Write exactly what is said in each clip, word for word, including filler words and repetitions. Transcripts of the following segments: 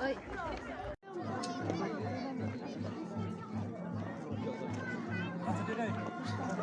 Oi.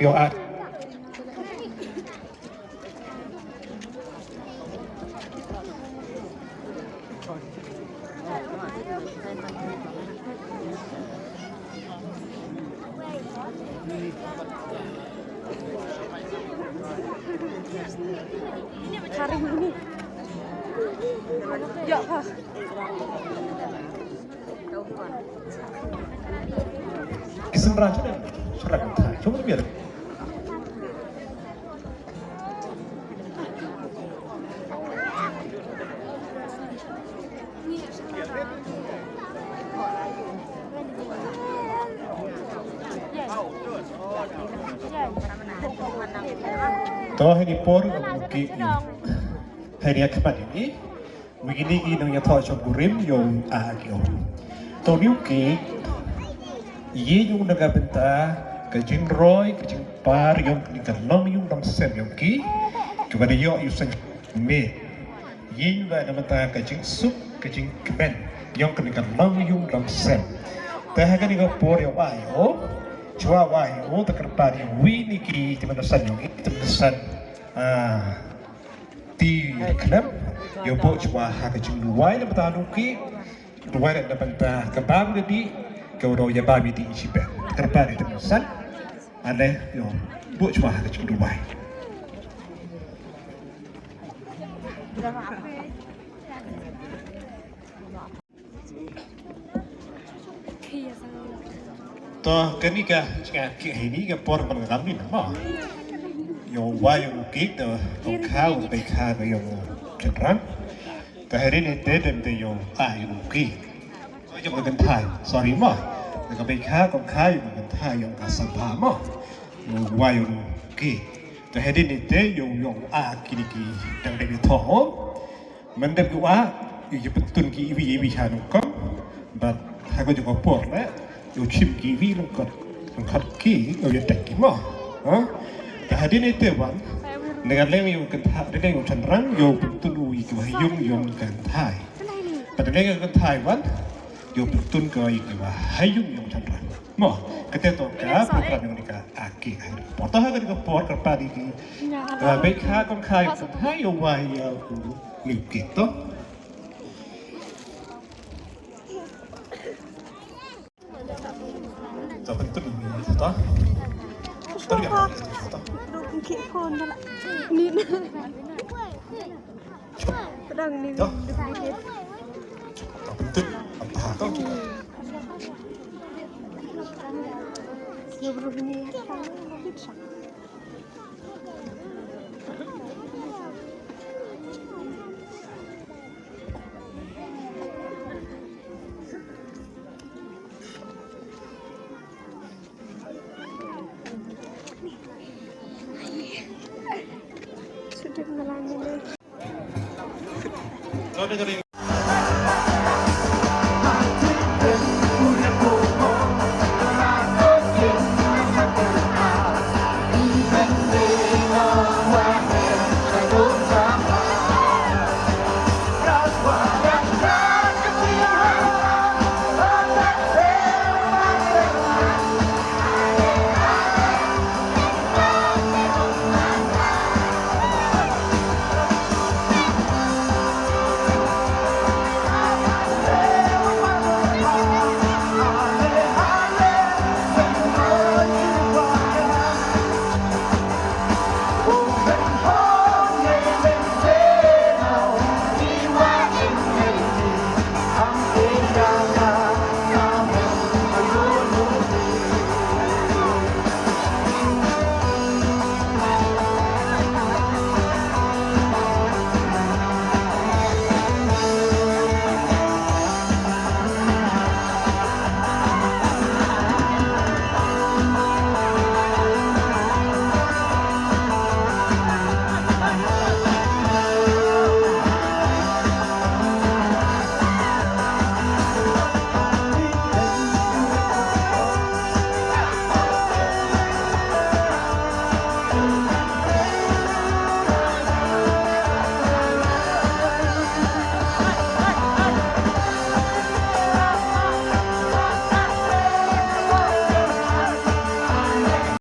Yo, ah. Ki synran shuh, shuh, shuh, shuh. To, ha kane ka por, ki, ha kane ka khmat ïa ngi, wi kine ki nongïathoh shongkurim ïoh, ah, ïoh. To, ïoh ki, ïa ïoh na ka bynta ka jingroi, ka jingpar, ïoh kane ka long ïoh long sem ïoh ki, kiba da ïoh ïoh seng me. Ïa ïoh na ka bynta ka jingsuk, ka jingkmen ïoh kane ka long ïoh long sem. Te ha kane ka por ïoh ai o, shuwa wai o, te kyrpad ïa wi na ki, te mynta san ïoh, te mynta san, ah, Ti khlem, ïoh buh shuwa ha ka jingduwai na bynta u ki, duwai na bynta ka bam ka dih, ka u ïa bam ïa dih shibit. Kyrpad ïa te mynsan, ale, ïoh buh shuwa ha ka jingduwai. To, kane ka jingïakhih ha kane ka por ban ngam ni mo. Ïoh wai ïoh u kek, to, kong kha u bei kha ka ïoh u shynrang. Ka hadien te dem te ïoh ai ïoh u kek. Ïoh ka kynthai, sorry mo. Ka bei kha kong kha ïoh ka kynthai ïoh ka sabha mo. Ïoh wai ïoh u kek. Ka hadien te ïoh ïoh ai kine ki dang dei thoh. Mynta ki wah, ïa ki pyntun ki iwi iwi ha nyngkong, bad ha ka jong ka por leh, ïa u shim ki iwi lyngkot, lyngkot ki, ïa u ïa tek ki mo. Ha? Te hadien ite wan, ne ka leng ïa u kynthai, ne ka leng ïa u shynrang, ïa u pyntun u ïa ki wah ïung ïa u kynthai. Bad ne ka leng ïa u kynthai wan, ïa u pyntun ka ïa ki wah ïung ïa u shynrang. Mo, kata to ka program ïa u ka aki. Por to ha ka por ka padi ki. Ka bei kha kong kha ïa u kynthai ïa u wah ïa u Ni kito. To, betul ni, to. Betul ya? To. Ni. Pedang ni. To. To, betul. Apa to?